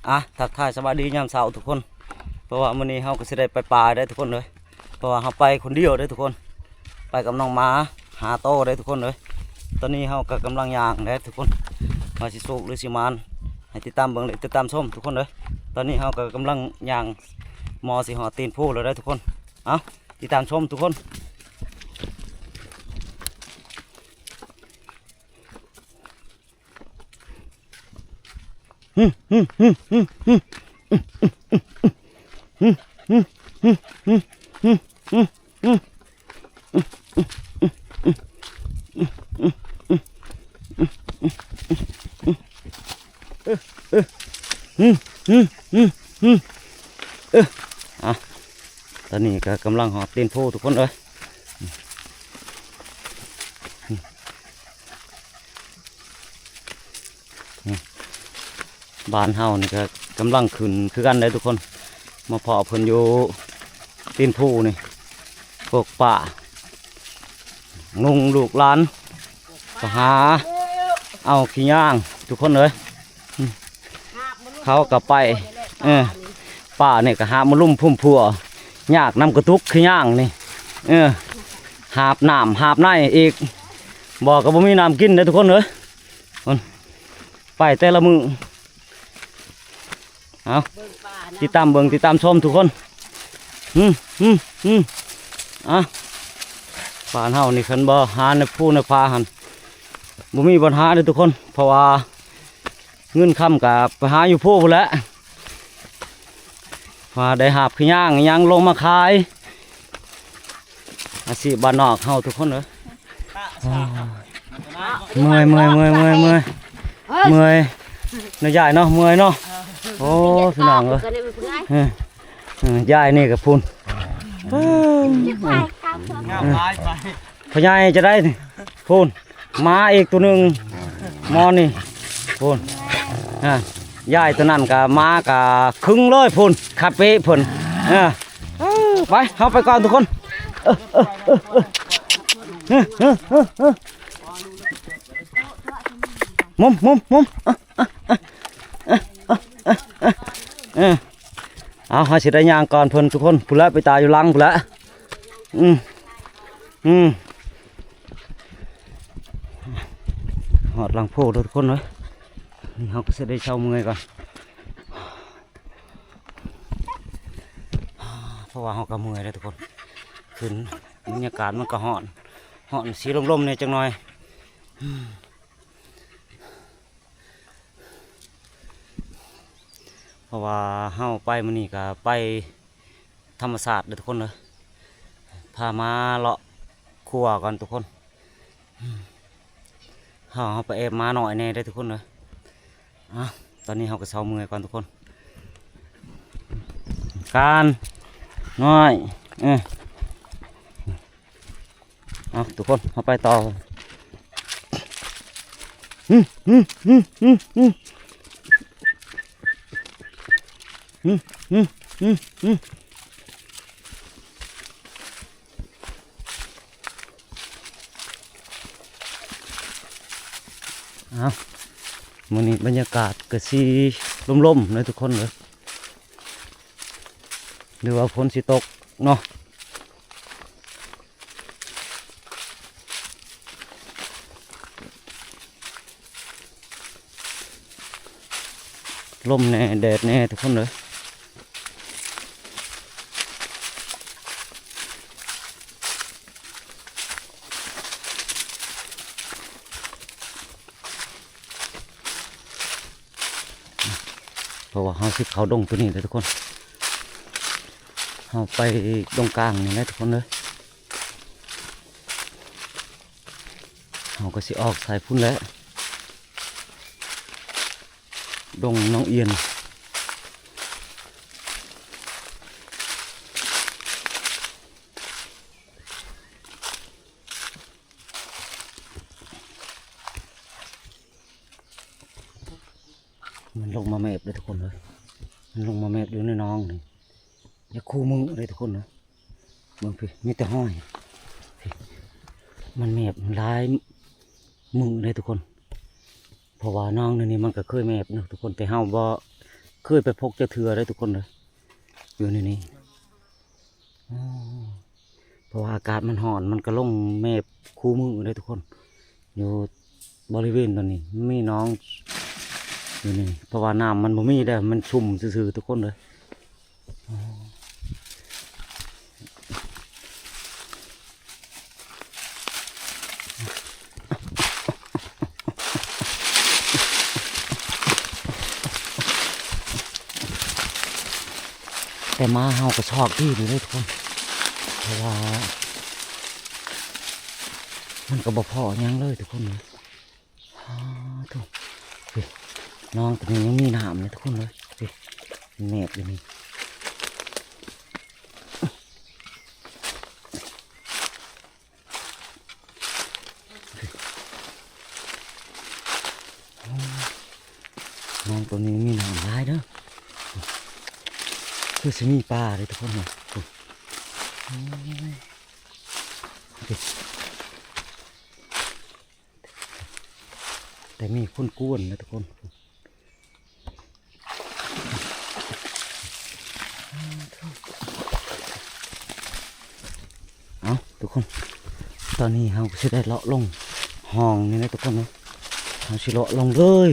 ອ່ະ ທັກທາຍສະບາຍດີຍາມເຊົ້າທຸກຄົນ. ເພາະວ່າມື້ນີ້ເຮົາກໍຊິໄດ້ໄປປ່າເດ້ທຸກຄົນເອີຍ. ເພາະວ່າເຮົາໄປຄົນດຽວເດ້ທຸກຄົນ, ໄປກັບນ້ອງໝາຫ້າໂຕເດ້ທຸກຄົນເອີຍ. ຕອນນີ້ເຮົາກໍກຳລັງຍ່າງເດ້ທຸກຄົນ, ວ່າຊິໂຊກຫຼືຊິໝານ ໃຫ້ຕິດຕາມເບິ່ງ ແລະ ຕິດຕາມຊົມທຸກຄົນເອີຍ. ຕອນນີ້ເຮົາກໍກຳລັງຍ່າງ ໝໍຊິຮອດຕີນພູແລ້ວເດ້ທຸກຄົນ. ເອົ້າ ຕິດຕາມຊົມທຸກຄົນ. ເອີ ເອີ ອືມ ອືມ ອືມ ອືມ ເອີ ອ່ະ ຕອນນີ້ກໍກຳລັງຮອດຕີນພູທຸກຄົນເອີຍ. ບ້ານເຮົານີ້ກໍກຳລັງຂຶ້ນຄືກັນເດ້ທຸກຄົນ. ມາພໍ້ເພິ່ນຢູ່ຕີນພູນີ້ ກົກປ່າ ງຸ່ງລູກຫຼານໄປຫາເອົາຂີ້ຍາງທຸກຄົນເອີຍ. ເຂົາກໍໄປ ເອີ ປ່ານີ້ກໍຫາມາລຸມພຸ່ມພົວ ຍາກນຳກະຕຸກຂີ້ຍາງນີ້ ເອີ ຫາບນ້ຳຫາບໃນອີກ ບໍ່ກໍບໍ່ມີນ້ຳກິນເດ້ທຸກຄົນເອີຍ. ໄປແຕ່ລະມື້ ເອົາ ຕິດຕາມເບິ່ງ ຕິດຕາມຊົມທຸກຄົນ. ອືມ ອືມ ອືມ ອ່ະ ບ້ານເຮົານີ້ຄັນບໍ່ຫາໃນພູໃນປ່າຫັ້ນ ບໍ່ມີບັນຫາເດ້ທຸກຄົນ. ເພາະວ່າເງິນຄຳກໍໄປຫາຢູ່ພູພຸ້ນແຫຼະ ວ່າໄດ້ຫາບຂີ້ຍາງອີ່ຫຍັງລົງມາຂາຍ. ອາຊີບບ້ານນອກເຮົາທຸກຄົນເອີຍ. ເມື່ອຍ ເມື່ອຍ ເມື່ອຍ ເມື່ອຍ ເມື່ອຍ ເມື່ອຍເນາະຍາຍເນາະ ເມື່ອຍເນາະ. ໂອ້ ພີ່ນ້ອງເອີຍ ເອີ ເອີ ຍາຍນີ້ກໍພຸ້ນ ງາມຫຼາຍໄປ ພໍ່ໃຫຍ່ຈະໄດ້ພຸ້ນ ໝາອີກໂຕໜຶ່ງ ໝໍນີ້ພຸ້ນ ອາ ຍາຍໂຕນັ້ນກໍໝາກໍຄຶງເລີຍພຸ້ນ ຄາເປະພຸ້ນ. ເອີ ເອີ ໄປ ເຮົາໄປກ່ອນທຸກຄົນ. ເອີ ເອີ ເອີ ເອີ ເອີ ມຸມ ມຸມ ມຸມ ເອີ ເອົາ ເຮົາຊິໄດ້ຍ່າງກ່ອນເພິ່ນທຸກຄົນ ພຸ້ນແຫຼະ ໄປຕາຢູ່ຫຼັງພຸ້ນແຫຼະ. ອືມ ອືມ ຮອດຫຼັງໂພດແລ້ວທຸກຄົນເອີຍ. ນີ້ເຮົາກໍຊິໄດ້ເຊົາເມື່ອຍກ່ອນ ເພາະວ່າເຮົາກໍເມື່ອຍແລ້ວທຸກຄົນ. ຂຶ້ນ ບັນຍາກາດມັນກໍຮ້ອນ ຮ້ອນຊິລົມໆແດ່ຈັກໜ່ອຍ. ເພາະວ່າເຮົາໄປມື້ນີ້ກໍໄປທຳມະຊາດເດີ້ທຸກຄົນເດີ້. ພາມາເລາະຂົວກ່ອນທຸກຄົນ. ເຮົາ ເຮົາໄປແອບໝານ້ອຍແດ່ເດີ້ທຸກຄົນເດີ້. ອ່ະ ຕອນນີ້ເຮົາກໍເຊົາເມື່ອຍກ່ອນທຸກຄົນ. ການນ້ອຍ ເອີ ເອົາທຸກຄົນ ເຮົາໄປຕໍ່. ເອົາ ມື້ນີ້ບັນຍາກາດກໍຊິລົມໆເດີ້ທຸກຄົນເດີ້ ຫຼືວ່າຝົນຊິຕົກເນາະ. ລົມແດ່ ແດດແດ່ທຸກຄົນເດີ້. ເພາະວ່າເຮົາຊິເຂົ້າດົງໂຕນີ້ແຫຼະທຸກຄົນ. ເຮົາໄປດົງກາງນີ້ແຫຼະທຸກຄົນເອີຍ. ເຮົາກໍຊິອອກສາຍພຸ້ນແຫຼະ ດົງໜອງອຽນ. ມັນລົງມາແມບເດີ້ທຸກຄົນເອີຍ. ມັນລົງມາແມບຢູ່ໃນໜອງນີ້ ຢ່າຄູ່ມື້ເດີ້ທຸກຄົນເນາະ. ເບິ່ງພີ້ ມີແຕ່ຫອຍ ພີ້ ມັນແມບຫຼາຍມື້ເດ້ທຸກຄົນ. ເພາະວ່າໜອງໃນນີ້ມັນກໍເຄີຍແມບເນາະທຸກຄົນ ແຕ່ເຮົາບໍ່ ເຄີຍໄປພົກຈັກເທື່ອເດ້ທຸກຄົນເດີ ຢູ່ໃນນີ້. ອໍ ເພາະວ່າອາກາດມັນຮ້ອນ ມັນກໍລົງແມບຄູ່ມື້ເດ້ທຸກຄົນ. ຢູ່ບໍລິເວນຕົວນີ້ມີໜອງຢູ່ນີ້ ເພາະວ່ານ້ຳມັນບໍ່ມີແລ້ວ ມັນຊຸ່ມຊື່ໆທຸກຄົນເດີ. ອໍ ແຕ່ໝາເຮົາກໍຊອກດີຢູ່ເດ້ທຸກຄົນ ເພາະວ່າມັນກໍບໍ່ພໍຫຍັງເລີຍທຸກຄົນເອີຍ. ອ້າໂທ້ ນີ້ ໜອງຕົວນີ້ຍັງມີນ້ຳເລີຍທຸກຄົນເອີຍ. ນີ້ ແມບຢູ່ນີ້. ນ້ອງຕົວນີ້ມີນ້ຳຫຼາຍເດີ ຄືຊິມີປາເດ້ທຸກຄົນເອີຍ. ແຕ່ມີຄົນກວນນະທຸກຄົນ. ເອົາທຸກຄົນ ຕອນນີ້ເຮົາກໍຊິໄດ້ເລາະລົງຮ່ອງນີ້ນະທຸກຄົນເນາະ. ເຮົາຊິເລາະລົງເລີຍ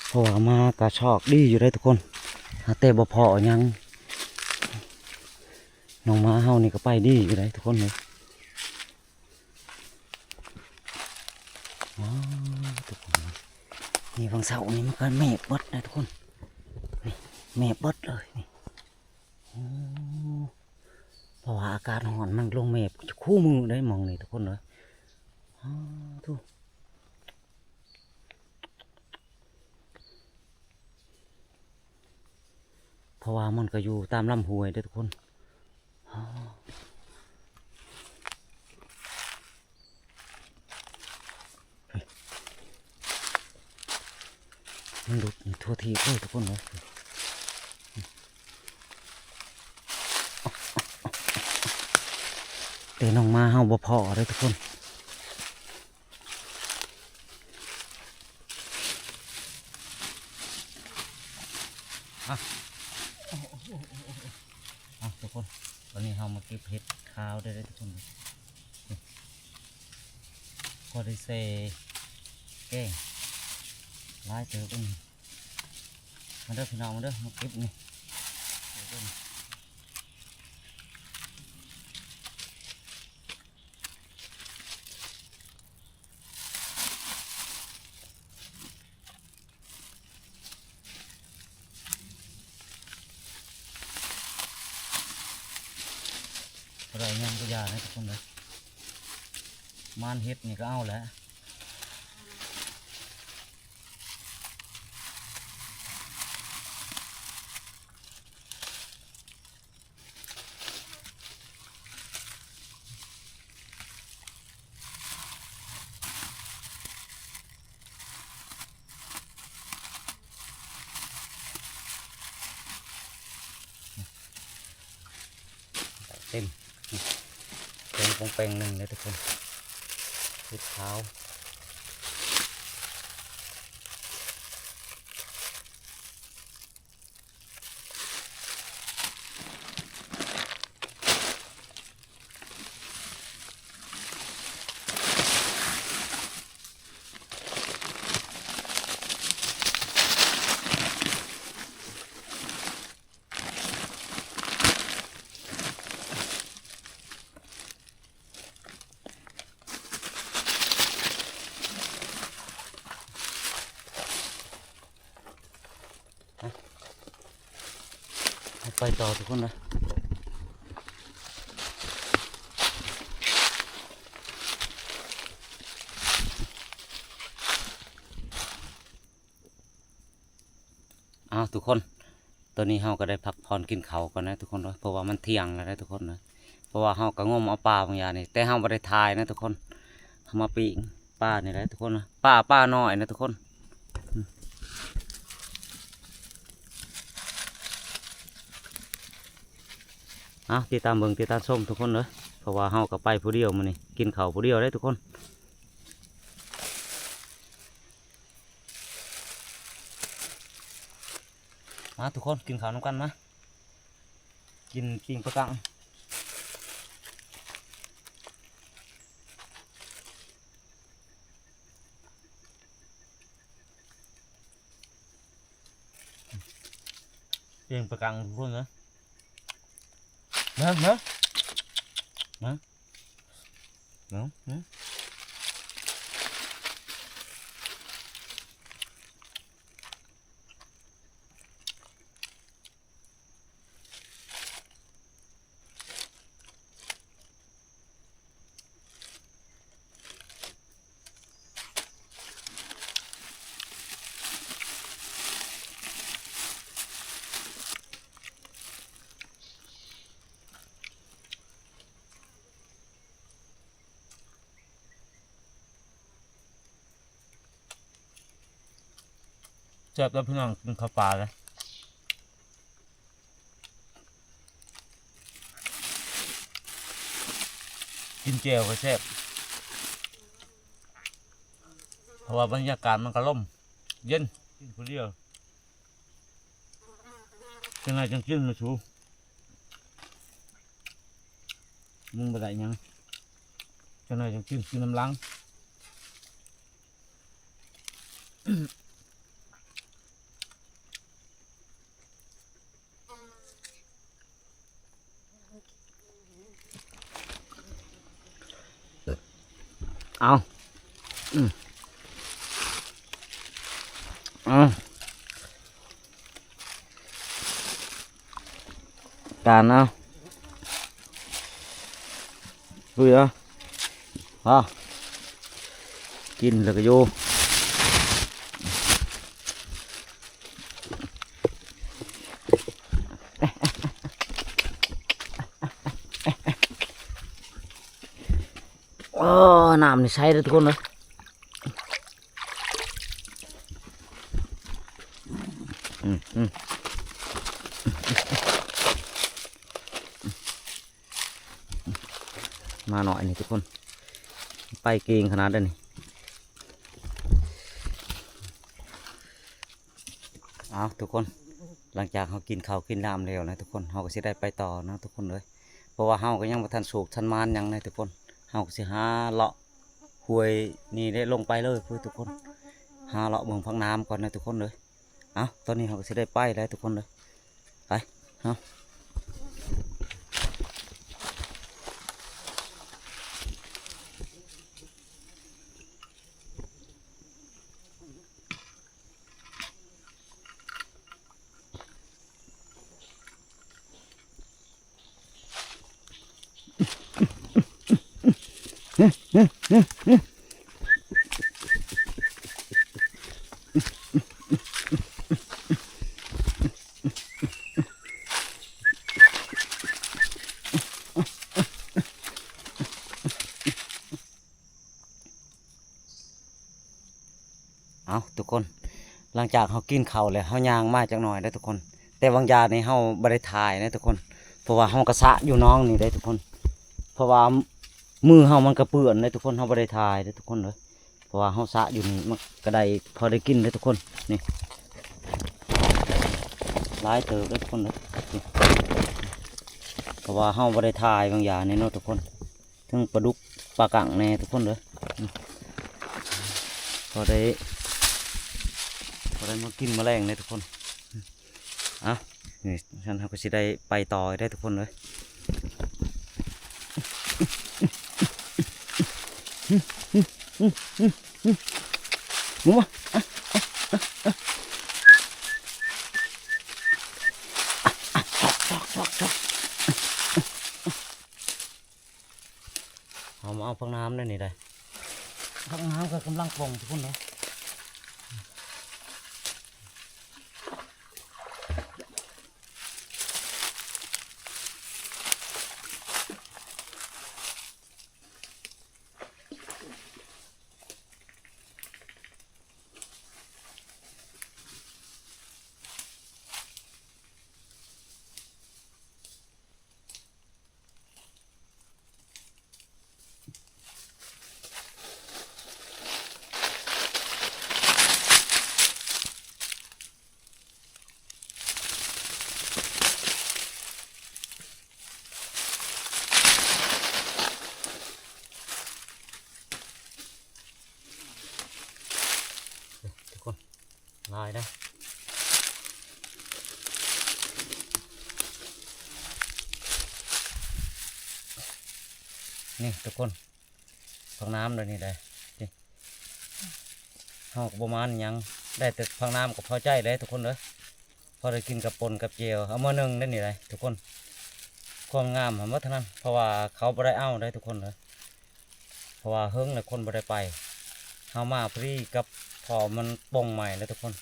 ເພາະວ່າມາກໍຊອກດີຢູ່ເດ້ທຸກຄົນ ຫາແຕ່ບໍ່ພໍຫຍັງ. ນ້ອງໝາເຮົານີ້ກໍໄປດີຢູ່ເດ້ທຸກຄົນເອີຍ. ອໍ ທຸກຄົນ ນີ້ ຫວ່າງເຊົ້ານີ້ມັນກໍແມບເບິດນະທຸກຄົນ ນີ້ ແມບເບິດເລີຍນີ້. ໂອ້ ເພາະວ່າອາກາດຮ້ອນ ມັນລົງແມບຄູ່ມື້ໄດ໋ໝ່ອງນີ້ທຸກຄົນເອີຍ. ອ້າໂທ້ ເພາະວ່າມັນກໍຢູ່ຕາມລຳຫ້ວຍເດ້ທຸກຄົນ. ມັນຫຼຸດທົ່ວທີບເລີຍທຸກຄົນເອີຍ ແຕ່ນ້ອງໝາເຮົາບໍ່ພໍເດ້ທຸກຄົນ. ອ່ະ ອ່ະ ທຸກຄົນ ຕອນນີ້ເຮົາມາເກັບເຫັດຂາວໄດ້ເດ້ທຸກຄົນ ພໍໄດ້ແຊ່ແກງ ຫຼາຍເຕີບເດ້ນີ້. ມາເດີພີ່ນ້ອງ ມາເດີ ມາເກັບນີ້. ບໍ່ໄດ້ຫຍັງກໍຢ່ານະທຸກຄົນເດີ ມານເຫັດນີ້ກໍເອົາແຫຼະ. ເຕັມ ເຕັມປອງແປງໜຶ່ງເດ້ທຸກຄົນ ເຫັດຂາວ. ໄປຕໍ່ທຸກຄົນເດີ. ອ້າວ ທຸກຄົນ ຕອນນີ້ເຮົາກໍໄດ້ພັກຜ່ອນກິນເຂົ້າກ່ອນນະທຸກຄົນເດີ ເພາະວ່າມັນທ່ຽງແລ້ວນະທຸກຄົນເດີ ເພາະວ່າເຮົາກໍງົມເອົາປາບາງຢ່າງນີ້ ແຕ່ເຮົາບໍ່ໄດ້ຖ່າຍນະທຸກຄົນ ເຮົາມາປີ້ງປານີ້ແຫຼະທຸກຄົນເດີ ປາ ປານ້ອຍນະທຸກຄົນ. ເອົາ ຕິດຕາມເບິ່ງ ຕິດຕາມຊົມທຸກຄົນເດີ ເພາະວ່າເຮົາກໍໄປຜູ້ດຽວມື້ນີ້ ກິນເຂົ້າຜູ້ດຽວເດ້ທຸກຄົນ. ມາທຸກຄົນ ກິນເຂົ້ານຳກັນ ມາ ກິນປີ້ງປາກັງ ປີ້ງປາກັງທຸກຄົນເດີ ເດີ ເດີ ມາ ເດີ ເດີ. ແຊບເດີພີ່ນ້ອງ ກິນເຂົ້າປາເລີຍ ກິນແຈ່ວກໍແຊບ ເພາະວ່າບັນຍາກາດມັນກໍລົມເຢັນ ກິນຜູ້ດຽວ ຈັ່ງໃດຈັ່ງກິນມາສູ່ ມັນບໍ່ໄດ້ຫຍັງ ຈັ່ງໃດຈັ່ງກິນ ກິນນຳຫຼັງ. ເອົາ ອືມ ເອົາ ການເອົາ ເບື່ອ ພໍ ກິນແລ້ວກໍຢູ່. ໂອ້ ນ້ຳນີ້ໃສເດີທຸກຄົນເອີຍ ອືມ ອືມ. ມາໜ້ອຍນີ້ທຸກຄົນ ໄປເກັ່ງຂະໜາດໃດນີ້. ເອົາທຸກຄົນ ຫຼັງຈາກເຮົາກິນເຂົ້າກິນນ້ຳແລ້ວນະທຸກຄົນ ເຮົາກໍຊິໄດ້ໄປຕໍ່ນະທຸກຄົນເອີຍ ເພາະວ່າເຮົາກໍຍັງບໍ່ທັນໂຊກທັນໝານຫຍັງນະທຸກຄົນ ເຮົາກໍຊິຫາເລາະຫ້ວຍນີ້ໄດ້ລົງໄປເລີຍພຸ້ນທຸກຄົນ ຫາເລາະເບິ່ງພາກນ້ຳກ່ອນນະທຸກຄົນເອີຍ. ເອົາ ຕອນນີ້ເຮົາກໍຊິໄດ້ໄປແລ້ວທຸກຄົນເດີ ໄປ ເຮົາ ເອົາທຸກຄົນ ຫຼັງຈາກເຮົາກິນເຂົ້າແລ້ວ ເຮົາຍ່າງມາຈັກໜ້ອຍເດີທຸກຄົນ ແຕ່ຫວ່າງຢານີ້ເຮົາບໍ່ໄດ້ຖ່າຍເດີທຸກຄົນ ເພາະວ່າເຮົາກະສະຢູ່ໜອງນີ້ເດ້ທຸກຄົນ ເພາະວ່າມືເຮົາມັນກະເປື້ອນເດ້ທຸກຄົນ ເຮົາບໍ່ໄດ້ຖ່າຍເດ້ທຸກຄົນເດີ ເພາະວ່າເຮົາສະຢູ່ນີ້ມັນກະໄດ້ພໍໄດ້ກິນເດ້ທຸກຄົນ ນີ້ ຫຼາຍເຕີບເດ້ທຸກຄົນເດີ ນີ້ ເພາະວ່າເຮົາບໍ່ໄດ້ຖ່າຍຫວ່າງຢານີ້ເນາະທຸກຄົນ. ທັງປາດຸກປາກັງແດ່ທຸກຄົນເດີ ພໍໄດ້ ພໍໄດ້ມາກິນມາແລງເດ້ທຸກຄົນ ເອົາ ນີ້ ຊັ້ນເຮົາກໍຊິໄດ້ໄປຕໍ່ໄດ້ທຸກຄົນເດີ ມາ ມາ. ເຮົາມາເອົາຜັກນ້ຳແນວນີ້ໄດ໋ ຜັກນ້ຳກໍກຳລັງປ່ອງທຸກຄົນເນາະ. ເ ຫຼາຍເດ້ ນີ້ທຸກຄົນ ຜັກໜາມດອກນີ້ໄດ໋ ນີ້ ເຮົາກໍບໍ່ມານຫຍັງ ໄດ້ແຕ່ຜັກໜາມກໍພໍໃຈແລ້ວທຸກຄົນເອີຍ ພໍໄດ້ກິນກັບປົ່ນກັບແຈ່ວ ເອົາມື້ໜຶ່ງໄດ້ນີ້ໄດ໋ທຸກຄົນ ຄວາມງາມຫັ້ນໝົດເທົ່ານັ້ນ ເພາະວ່າເຂົາບໍ່ໄດ້ເອົາໄດ໋ທຸກຄົນເອີຍ ເພາະວ່າເຫິງແລ້ວຄົນບໍ່ໄດ້ໄປ ເຮົາມາພໍດີກັບ ເພາະມັນປົ່ງໃໝ່ແລ້ວທຸກຄົນ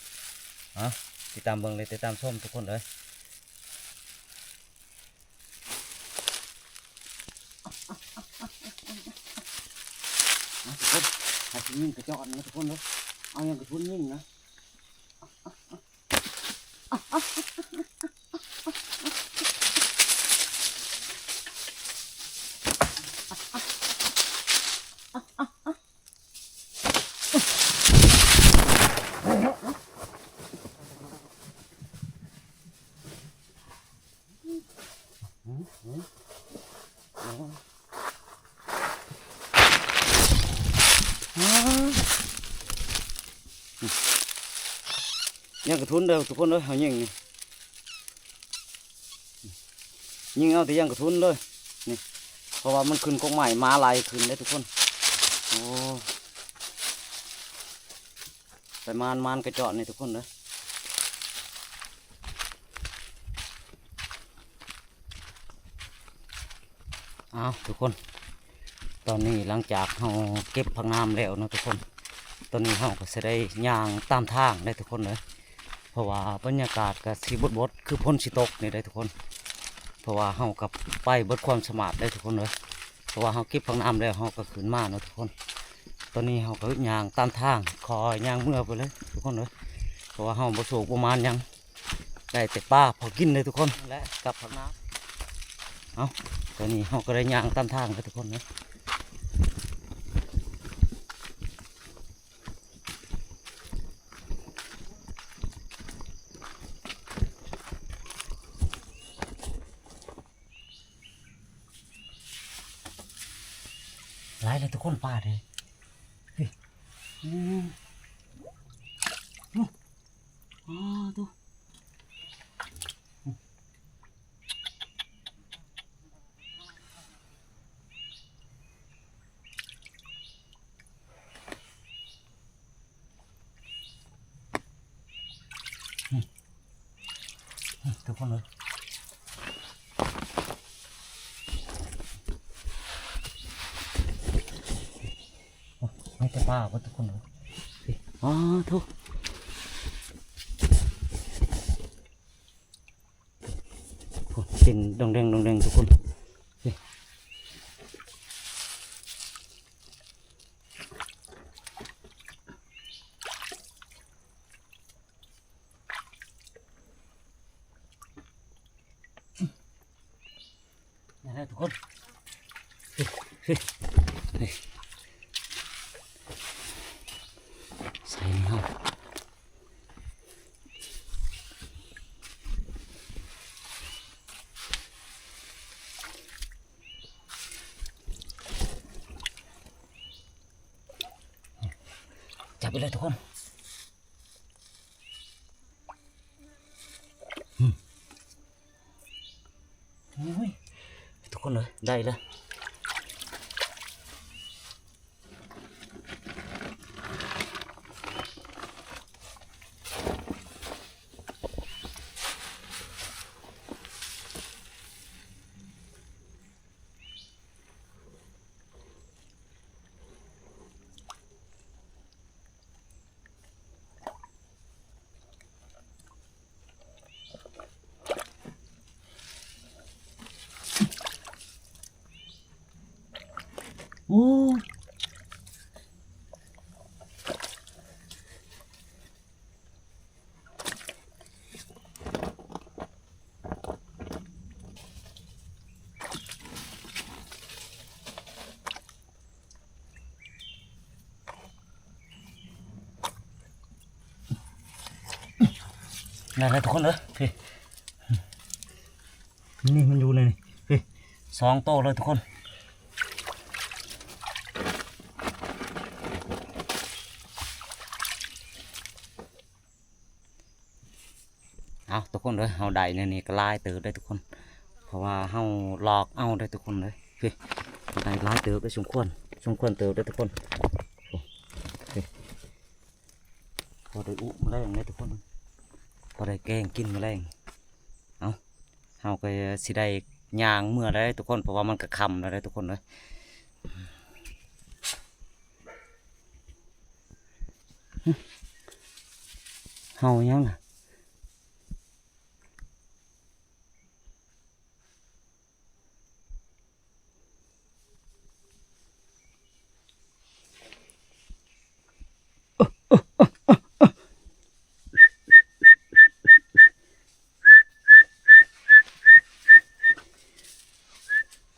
ເອົາ ຕິດຕາມເບິ່ງເລີຍ ຕິດຕາມຊົມທຸກຄົນເອີຍ. ມາທຸກຄົນ ຫາຊິຍິງກະຈອນນະທຸກຄົນເດີ ເອົາຫຍັງກະທຸນຍິງນະ ຫຍັງກະທຸນເດີທຸກຄົນເດີ ເຮົາຍິງນີ້ ຍິງເອົາແຕ່ຫຍັງກະທຸນເລີຍນີ້ ເພາະວ່າມັນຂຶ້ນກົກໄມ້ ໝາໄລ່ຂຶ້ນເດ້ທຸກຄົນ ໂອ້ ໄປມານ ມານກະຈອນນີ້ທຸກຄົນເດີ. ອ້າວ ທຸກຄົນ ຕອນນີ້ຫຼັງຈາກເຮົາເກັບຜັກໜາມແລ້ວເນາະທຸກຄົນ ຕອນນີ້ເຮົາກໍຊິໄດ້ຍ່າງຕາມທາງເດ້ທຸກຄົນເອີຍ ເພາະວ່າບັນຍາກາດກໍຊິບົດໆ ຄືຝົນຊິຕົກນີ້ເດ້ທຸກຄົນ ເພາະວ່າເຮົາກໍໄປເບິດຄວາມສາມາດເດ້ທຸກຄົນເອີຍ ເພາະວ່າເຮົາເກັບຜັກໜາມແລ້ວ ເຮົາກໍຂຶ້ນມາເນາະທຸກຄົນ ຕອນນີ້ເຮົາກໍຍ່າງຕາມທາງ ຄ່ອຍຍ່າງເມືອໄປເລີຍທຸກຄົນເອີຍ ເພາະວ່າເຮົາບໍ່ໂຊກບໍ່ໝານຫຍັງ ໄດ້ແຕ່ປາພໍກິນເລີຍທຸກຄົນ ແລະກັບຜັກໜາມ ເອົາ ຕອນນີ້ເຮົາກໍໄດ້ຍ່າງຕາມທາງເລີຍທຸກຄົນເອີຍ. ຫຼາຍເລີຍທຸກຄົນ ປາເດ້ ເຮີ້ຍ ອືມ ອ້າ ໂທ້ ອືມ ອືມ ທຸກຄົນເອີຍ ໂອ້ ມີແຕ່ປາເບິດທຸກຄົນເອີຍ ອ້າ ໂທ້ ໂອ້ ເຕັ້ນດົງແດງ ດົງແດງທຸກຄົນ ນີ້ ນີ້ແຫຼະທຸກຄົນ ນີ້ ນີ້ ໃສ່ນີ້ເຮົາ ຈັບໄປເລີຍທຸກຄົນ ອືມ ໂອ້ຍ ທຸກຄົນເອີຍ ໄດ້ແລ້ວ. ໂອ້ຍ ນັ້ນແຫຼະທຸກຄົນເອີຍ ນີ້ ນີ້ ມັນຢູ່ໃນນີ້ ນີ້ ສອງໂຕເລີຍທຸກຄົນ. ຄົນເອີຍ ເຮົາໄດ້ແນວນີ້ກໍຫຼາຍເຕີບເດ້ທຸກຄົນ ເພາະວ່າເຮົາລອກເອົາເດ້ທຸກຄົນເອີຍ. ເອີຍ ໄດ້ຫຼາຍເຕີບເດ້ ສົມຄວນ ສົມຄວນເຕີບເດ້ທຸກຄົນ. ເອີຍ ພໍໄດ້ອຸມະແລງເດ້ທຸກຄົນ ພໍໄດ້ແກງກິນມະແລງ. ເອົ້າ ເຮົາກໍຊິໄດ້ຍ່າງເມືອແລ້ວທຸກຄົນ ເພາະວ່າມັນກໍຄ່ຳແລ້ວເດ້ທຸກຄົນເອີຍ. ເຫົ່າຫຍັງນະ?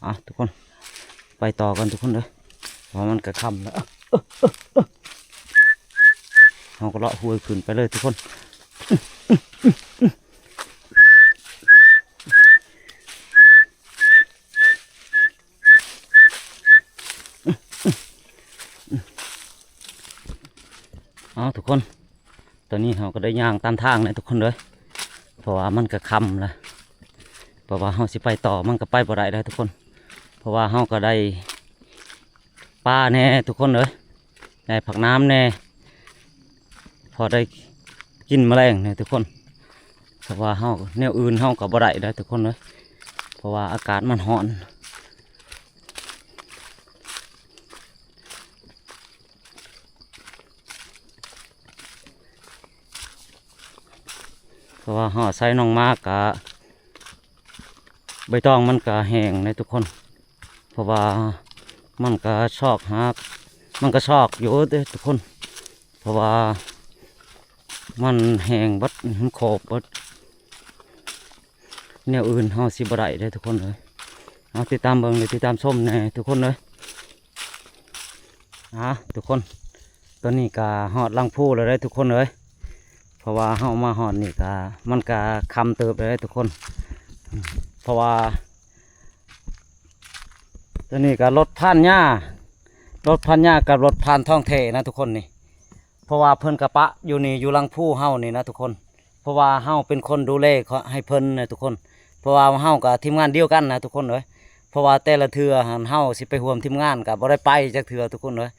ອ່ະ ທຸກຄົນ ໄປຕໍ່ກັນທຸກຄົນເດີ ເພາະວ່າມັນກໍຄ່ຳແລ້ວ. ເຮົາກໍເລາະຫ້ວຍຂຶ້ນໄປເລີຍທຸກຄົນ. ເອົາທຸກຄົນ ຕອນນີ້ເຮົາກໍໄດ້ຍ່າງຕາມທາງແລ້ວທຸກຄົນເດີ ເພາະວ່າມັນກໍຄ່ຳແລ້ວ ເພາະວ່າເຮົາຊິໄປຕໍ່ມັນກໍໄປບໍ່ໄດ້ແລ້ວທຸກຄົນ ເພາະວ່າເຮົາກໍໄດ້ປາແດ່ທຸກຄົນເອີຍ ໄດ້ຜັກໜາມແດ່ ພໍໄດ້ກິນມະແລງແດ່ທຸກຄົນ ເພາະວ່າເຮົາ ແນວອື່ນເຮົາກໍບໍ່ໄດ້ແລ້ວທຸກຄົນເອີຍ ເພາະວ່າອາກາດມັນຮ້ອນ. ເພາະວ່າເຮົາອາໄສໜອງມາກະ ໃບຕອງມັນກະແຫ້ງເດ້ທຸກຄົນ ເພາະວ່າມັນກະຊອກຫາ ມັນກະຊອກຢູ່ເດ້ທຸກຄົນ ເພາະວ່າມັນແຫ້ງເບິດ ມັນຂອບເບິດ ແນວອື່ນເຮົາຊິບໍ່ໄດ້ເດ້ທຸກຄົນເອີຍ. ເອົາ ຕິດຕາມເບິ່ງ ແລະ ຕິດຕາມຊົມແດ່ທຸກຄົນເອີຍ. ອ່າ ທຸກຄົນ ຕອນນີ້ກະຮອດຫຼັງພູແລ້ວເດ້ທຸກຄົນເອີຍ ເພາະວ່າເຮົາມາຮອດນີ້ກະ ມັນກະຄ່ຳເຕີບແລ້ວເດ້ທຸກຄົນ ເພາະວ່າຕອນນີ້ກະລົດພານຍາ ລົດພານຍາກັບລົດພານທອງແທ້ນະທຸກຄົນນີ້ ເພາະວ່າເພິ່ນກະປະຢູ່ນີ້ ຢູ່ຫຼັງພູເຮົານີ້ນະທຸກຄົນ ເພາະວ່າເຮົາເປັນຄົນດູແລໃຫ້ເພິ່ນນະທຸກຄົນ ເພາະວ່າເຮົາກະທີມງານດຽວກັນນະທຸກຄົນເອີຍ ເພາະວ່າແຕ່ລະເທື່ອຫັ້ນເຮົາຊິໄປຮ່ວມທີມງານກະບໍ່ໄດ້ໄປຈັກເທື່ອທຸກຄົນເອີຍ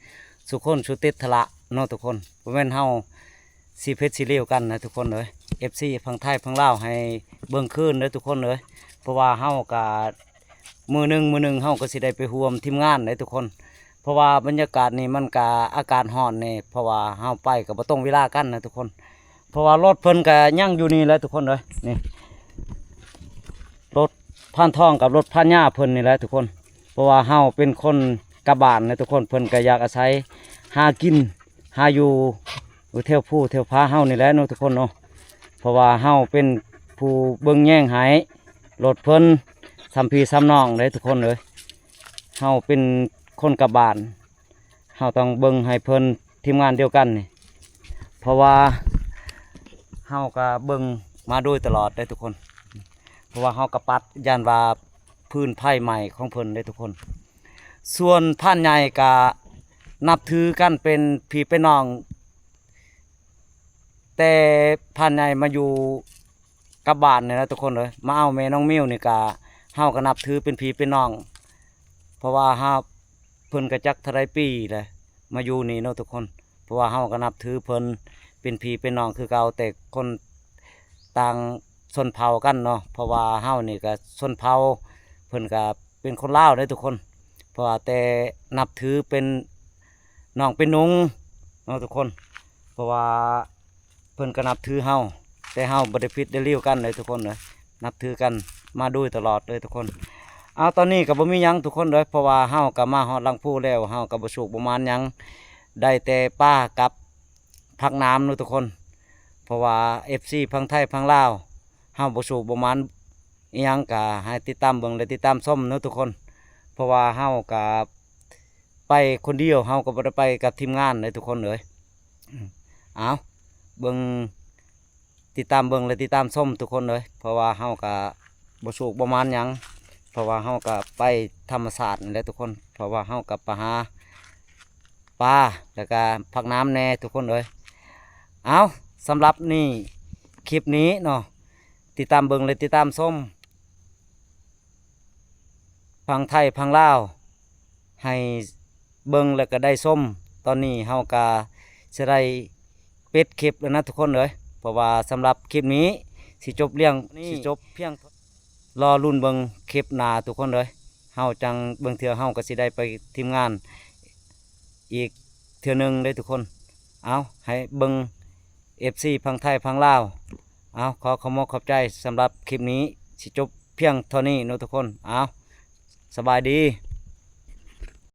ສຸຄົນສຸຕິດທະລະເນາະທຸກຄົນ ບໍ່ແມ່ນເຮົາຊິເພັດຊິລຽວກັນນະທຸກຄົນເອີຍ. ເອັຟຊີ ຝັ່ງໄທຝັ່ງລາວໃຫ້ເບິ່ງຄືນເດີທຸກຄົນເອີຍ ເພາະວ່າເຮົາກະ ມື້ໜຶ່ງ ມື້ໜຶ່ງເຮົາກໍຊິໄດ້ໄປຮ່ວມທີມງານເດ້ທຸກຄົນ ເພາະວ່າບັນຍາກາດນີ້ມັນກະອາກາດຮ້ອນແດ່ ເພາະວ່າເຮົາໄປກໍບໍ່ຕົງເວລາກັນນະທຸກຄົນ ເພາະວ່າລົດເພິ່ນກະຍັງຢູ່ນີ້ແຫຼະທຸກຄົນເອີຍ ນີ້ ລົດພານທອງກັບລົດພານຍາເພິ່ນນີ້ແຫຼະທຸກຄົນ ເພາະວ່າເຮົາເປັນຄົນກັບບ້ານນະທຸກຄົນ ເພິ່ນກະຢາກອາໄສຫາກິນ ຫາຢູ່ແຖວພູແຖວຜາເຮົານີ້ແຫຼະເນາະທຸກຄົນເນາະ ເພາະວ່າເຮົາເປັນຜູ້ເບິ່ງແຍງໃຫ້ລົດເພິ່ນ ສ່ຳພີ່ສ່ຳນ້ອງເດ້ທຸກຄົນເອີຍ ເຮົາເປັນຄົນກັບບ້ານ ເຮົາຕ້ອງເບິ່ງໃຫ້ເພິ່ນ ທີມງານດຽວກັນນີ້ ເພາະວ່າເຮົາກະເບິ່ງມາໂດຍຕະຫຼອດເດ້ທຸກຄົນ ເພາະວ່າເຮົາກະປັດ ຢ້ານວ່າ ພື້ນໄຟໄໝ້ຂອງເພິ່ນເດ້ທຸກຄົນ. ສ່ວນພານໃຫຍ່ກະນັບຖືກັນເປັນພີ່ເປັນນ້ອງ ແຕ່ພານໃຫຍ່ມາຢູ່ກັບບ້ານນີ້ນະທຸກຄົນເອີຍ ມາເອົາແມ່ນ້ອງມິວນີ້ກະ ເຮົາກະນັບຖືເປັນພີ່ເປັນນ້ອງ ເພາະວ່າເຮົາ ເພິ່ນກະຈັກເທົ່າໃດປີແຫຼະ ມາຢູ່ນີ້ເນາະທຸກຄົນ ເພາະວ່າເຮົາກະນັບຖືເພິ່ນເປັນພີ່ເປັນນ້ອງຄືເກົ່າ ແຕ່ຄົນຕ່າງຊົນເຜົ່າກັນເນາະ ເພາະວ່າເຮົານີ້ກະຊົນເຜົ່າ ເພິ່ນກະເປັນຄົນລາວເດ້ທຸກຄົນ ເພາະວ່າແຕ່ນັບຖືເປັນນ້ອງເປັນນຸ່ງເນາະທຸກຄົນ ເພາະວ່າ ເພິ່ນກະນັບຖືເຮົາ ແຕ່ເຮົາບໍ່ໄດ້ຜິດໄດ້ລີ້ວກັນເດ້ທຸກຄົນເອີຍ ນັບຖືກັນມາໂດຍຕະຫຼອດເດ້ທຸກຄົນ. ເອົາ ຕອນນີ້ກະບໍ່ມີຫຍັງທຸກຄົນເອີຍ ເພາະວ່າເຮົາກະມາຮອດຫຼັງພູແລ້ວ ເຮົາກະບໍ່ສຸກບໍ່ໝານຫຍັງ ໄດ້ແຕ່ປາກັບຜັກໜາມເນາະທຸກຄົນ ເພາະວ່າເອັຟຊີຝັ່ງໄທຝັ່ງລາວ ເຮົາບໍ່ສຸກບໍ່ໝານອີ່ຫຍັງກະໃຫ້ຕິດຕາມເບິ່ງ ແລະ ຕິດຕາມຊົມເນາະທຸກຄົນ ເພາະວ່າເຮົາກະ ໄປຄົນດຽວ ເຮົາກໍບໍ່ໄດ້ໄປກັບທີມງານເດ້ທຸກຄົນເອີຍ. ເອົາ ເບິ່ງ ຕິດຕາມເບິ່ງ ແລະ ຕິດຕາມຊົມທຸກຄົນເອີຍ ເພາະວ່າເຮົາກະບໍ່ສຸກບໍ່ໝານຫຍັງ ເພາະວ່າເຮົາກະໄປທຳມະຊາດນີ້ແຫຼະທຸກຄົນ ເພາະວ່າເຮົາກະໄປຫາປາ ແລ້ວກະຜັກໜາມແດ່ທຸກຄົນເອີຍ. ເອົາ ສຳລັບນີ້ ຄລິບນີ້ເນາະ ຕິດຕາມເບິ່ງ ແລະ ຕິດຕາມຊົມ ຝັ່ງໄທຝັ່ງລາວ ໃຫ້ເບິ່ງ ແລະ ກໍໄດ້ຊົມ. ຕອນນີ້ເຮົາກໍຊິໄດ້ປິດຄລິບແລ້ວນະທຸກຄົນເອີຍ, ເພາະວ່າສຳລັບຄລິບນີ້ຊິຈົບລຽງ ນີ້ ຊິຈົບພຽງ ລໍລຸ້ນເບິ່ງຄລິບໜ້າທຸກຄົນເອີຍ. ເຮົາຈັ່ງ ບາງເທື່ອເຮົາກໍຊິໄດ້ໄປທີມງານອີກເທື່ອໜຶ່ງເດ້ທຸກຄົນ. ເອົາ ໃຫ້ເບິ່ງ ເອັຟຊີ ຝັ່ງໄທຝັ່ງລາວ. ເອົາ ຂໍຂອບມຸກຂອບໃຈ. ສຳລັບຄລິບນີ້ຊິຈົບພຽງເທົ່ານີ້ເນາະທຸກຄົນ. ເອົາ ສະບາຍດີ.